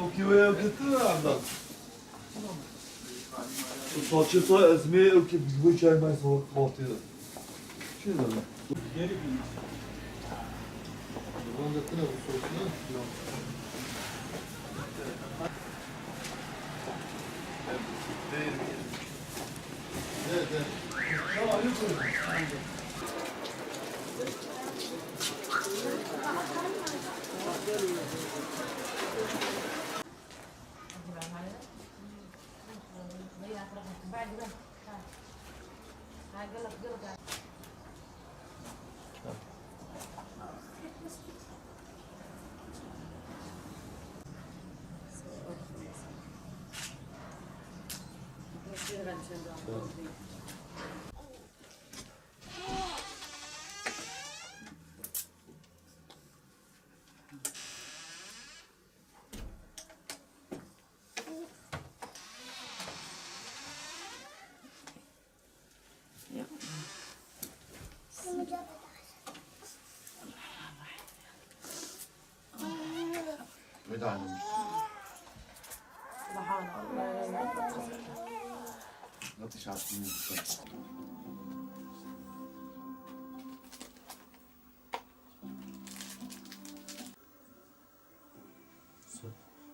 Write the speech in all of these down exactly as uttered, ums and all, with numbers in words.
Okey, okey, Abdullah. Saçı sa ezmeye okey, bu çay ben soğuk batıyor. Şey de.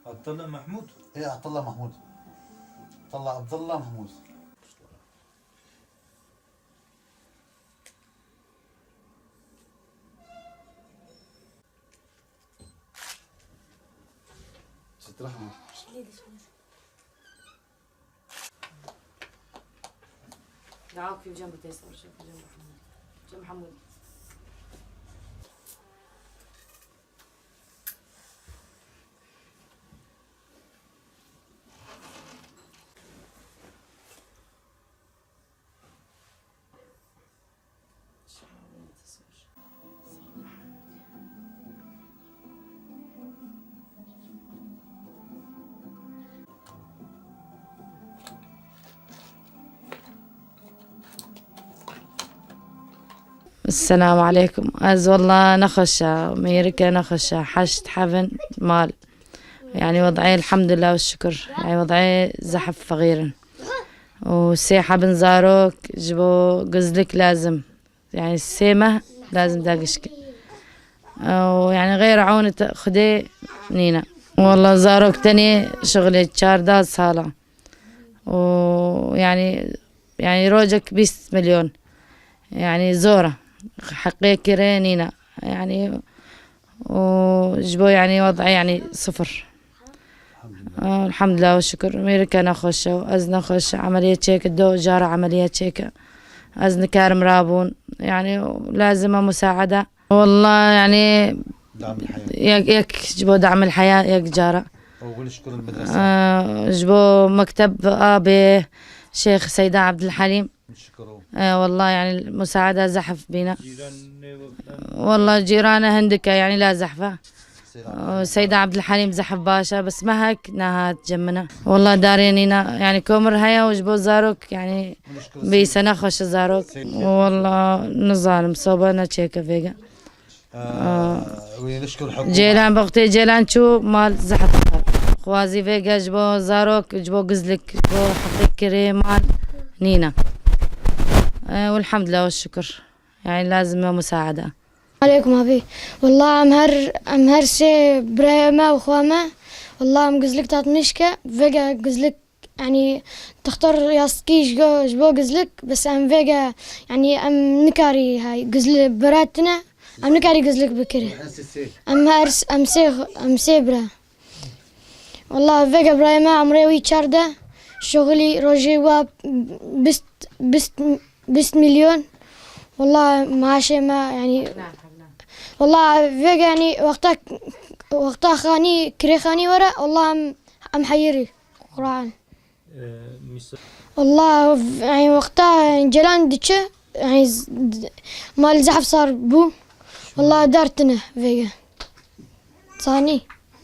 Abdullah Mahmud. Ê, Abdullah Mahmud. Abdullah, Abdullah Mahmud. ست رحمة. لا، كل جنب تيسر، شوف جنب محمود. جنب محمود. Selam aleykum. Ez wela nexweş e, mêrike nexweş e, heşt heb in mal. Yani wed'ê elhamdülillah ve şükür. Yani wed'ê zehf feqîr in. Û sê heb in zarok ji bo gizlik lazim. Yani sê meh lazim da gişk. Û yani xeyr ewnê Xwedê nîne. Wela zarok tenê şixulê çardeh sal e. Û yani, yani rojek bîst milyon. Yani zor e. Heqê kirê nîne. Yani û ji bo yani wed'ê yani sifir. Elhamdülillah ve şükür. Mêrike nexweş e û ez nexweş e. Emeliyê çêke, do cara emeliyê çêke. Ez nikarim rabûn. Yani lazim e musaade. Wallah yani yek, yek ji bo damil heya yek cara. Ee, ji bo mekteb abê Şêx Seyda Abdülhalim. Ee, wallah yani musaade zehf bîne. Wallah cîrane hindike yani la zehf e. Ee, Seyda Abdülhalim zehf baş e, bes mehek nehat cem min e. Wallah darê nîne yani komir heye û ji bo zarok yani bîse nexweş e zarok. Wallah nizanim soba ne çêke vêge. Ee, wî nişkir hikûmet. Ceylan, wextê Ceylan çû mal zehf xwazî vêge ji bo zarok, ji bo gizlik, ji bo heqê kirê mal nîne. Ee, welhamdülillah ve şükür. Yani lazim e musaade. Aleykum abi. Wallah em her, em her sê birayê me û xwe me. Wallah em gizlik tatmiş ke. Vêge gizlik Yani, textor yastikî ji go-, ji bo gizlik, bes em vêge, yani, em nikarî hay, gizli bira tine, em nikarî gizlik bikirî. Em her s-, em sê, em sê bira. Wallah, vêge birayê me emrê wî çardeh, şixulî rojê wa bîst, bîst, bîst milyon. Wallah, maaşê me, yani, wallah, vêge, yani, wexta, wexta xanî, kirê xanî were, wallah, em, em heyirî, Quran. Ee, misal. Wallah, yani, wexta Ceylan diçe, yani, z-, d-, mal zehf sar bû. Wallah, dar tine vêge. Sanî.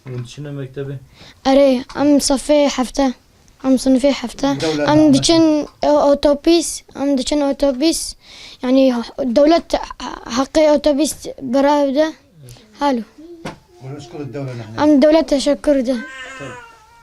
Hûn diçine mektebê? Erê, em sefê hefte. Em sinifê hefte. Dewlet Em rahmet. diçin, e, otobîs, em diçin otobîs. Yani dewlet heqê otobîs bira ev de. Halo. ونشكر الدولة نحن. Em dewlet teşekkür de.